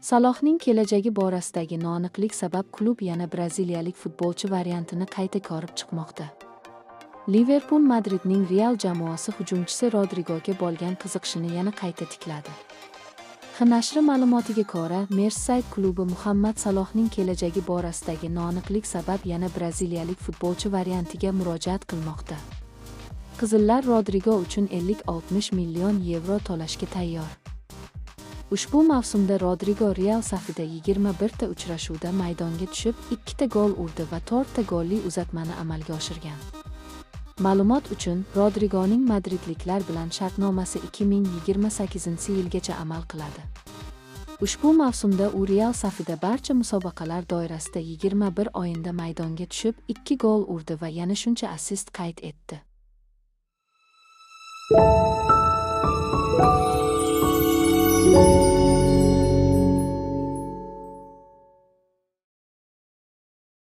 Salohning kelajagi borasidagi noaniqlik sabab klub yana braziliyalik futbolchi variantini qayta ko'rib chiqmoqda. Liverpul Madridning Real jamoasi hujumchisi Rodrigoga bo'lgan qiziqishini yana qayta tikladi. X nashri ma'lumotiga ko'ra, Merseyside klubi Muhammad Salohning kelajagi borasidagi noaniqlik sabab yana braziliyalik futbolchi variantiga murojaat qilmoqda. Qizillar Rodrigo uchun 50-60 million yevro to'lashga tayyor. Ushbu mavsumda Rodrigo Real safida 21 ta uchrashuvda maydonga tushib, 2 ta gol urdi va 4 ta golli uzatmani amalga oshirgan. Ma'lumot uchun, Rodrigoning madridliklar bilan shartnomasi 2028-yilgacha amal qiladi. Ushbu mavsumda u Real safida barcha musobaqalar doirasida 21 o'yinda maydonga tushib, 2 gol urdi va yana shuncha assist qayd etdi.